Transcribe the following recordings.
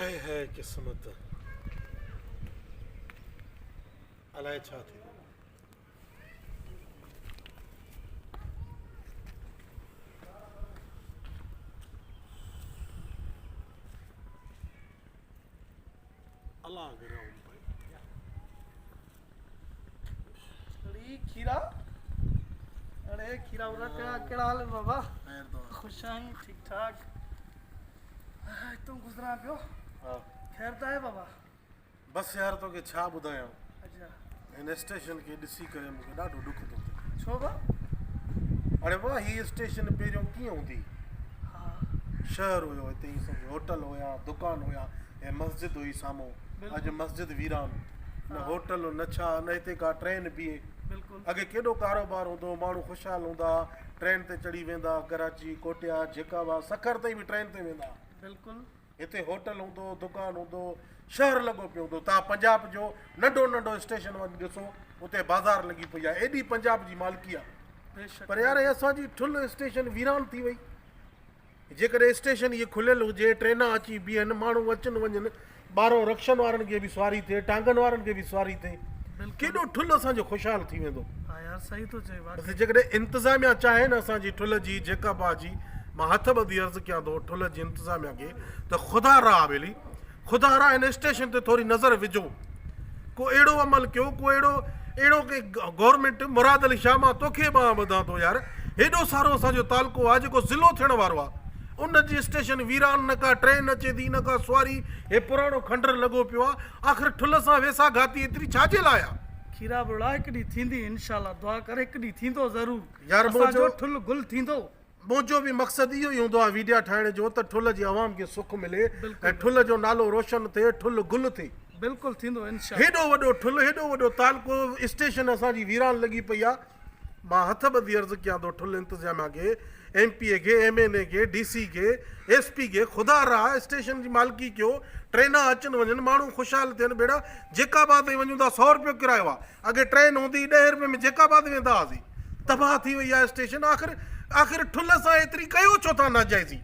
High high قسمت الائي ڇا ٿيو. الله گريائون پئي. اڙي کيرا اڙي کيرا ورا ڪهڙا ڪهڙا حال آهن بابا خوش آهين ٺيڪ ٺاڪ هتون گذران پيو ها خير ته آهي بابا بس يار توکي ڇا ٻڌايان اچھا هن اسٽيشن کي ڏسي ڪري مونکي ڏاڍو ڏک ٿو ٿئي ڇو با اڙي بابا هي اسٽيشن پهريون ڪيئن هوندي ها شهر هيو هتي هي سڀ هوٽل هيا دڪان هيا هي مسجد هئي سامهون اڄ مسجد ويران نه هوٽل نه ڇا نه هتي ڪا ٽرين بيهي اڳي ڪيڏو ڪاروبار هوندو هو ماڻهو خوشحال هوندا ها ٽرين تي چڙهي ويندا ها ڪراچي ڪوٽيا جيڪب آباد سکر تائين به ٽرين تي ويندا ها هتي هوٽل هوندو هو دڪان هوندو هو شهر لڳو پيو هوندو هو توهان پنجاب جو ننڍو ننڍو اسٽيشن وڃي ڏسو اتي بازار لڳي پئي آهي ايڏي پنجاب جي مالڪي آهي پر يار هي اسان جي ٺل اسٽيشن ويران ٿي وئي جيڪڏهن اسٽيشن هيء کليل هجي، ٽرينا اچي بيهن، ماڻهو اچن وڃن، ٻارهو رڪشن وارن کي به سواري ٿئي، ٽانگن وارن کي به سواري ٿئي، ڪيڏو ٺل اسان جو خوشحال ٿي ويندو. بس جيڪڏهن انتظاميا چاهي نه اسان جي ٺل جي جيڪب آ جي، مان هٿ ٻڌي عرض ڪيان ٿو ٺل جي انتظاميا کي ته خدا راهه ٻيلي، خدا را هن اسٽيشن تي ٿوري نظر وجهو ڪو اهڙو عمل ڪيو ڪو اهڙو اهڙو ڪي گورنمينٽ مراد علي شاهه مان توکي ٻانهن ٻڌان ٿو يار هيڏو سارو اسان جو تعلقو آ جيڪو ضلعو ٿيڻ وارو آ ان جي اسٽيشن ويران نه ڪا ٽرين اچي ٿي نه ڪا سواري هي پراڻو کنڊر لڳو پيو آ آخر ٺلهه سان ويساهه گهاتي ايتري ڇا جي لاء آ. کيرا ٻرڙا هڪ ڏينهن ٿيندي انشاء الله دعا ڪر هڪ ڏينهن ٿيندو ضرور يار اسان جو ٺلهه گل ٿيندو. منهنجو به مقصد اهو ئي هوندو آهي ويڊيا ٺاهڻ جو ته ٺلهه جي عوام کي سک ملي ۽ ٺلهه جو نالو روشن ٿئي ٺلهه گل ٿئي. بلڪل ٿيندو انشاء الله. هيڏو وڏو ٺلهه هيڏو وڏو تعلقو اسٽيشن اسان جي ويران لڳي پئي آ مان هٿ ٻڌي عرض ڪيان ٿو ٺلهه انتظاميا کي ايم پي اي کي ايم اين اي کي ڊي سي کي ايس پي کي خدا را اسٽيشن جي مالڪي ڪيو ٽرينا اچن وڃن ماڻهو خوشحال ٿين ڀيڙا جيڪب آباد تائين وڃون ٿا سو روپيو ڪرايو آ اڳي ٽرين هوندي هئي ڏهين روپين ۾ جيڪب آباد ويندا هئاسين تباهه ٿي وئي آهي اسٽيشن آخر آخر ٺلهه سان ايتري ڪيو ڇو ٿا ناجائزي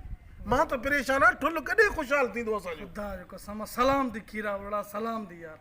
مان ته پريشان آهيان ٺلهه ڪڏهن خوشحال ٿيندو اسان جو. خدا جو قسم سلام the کيرا وڙا سلام the يار.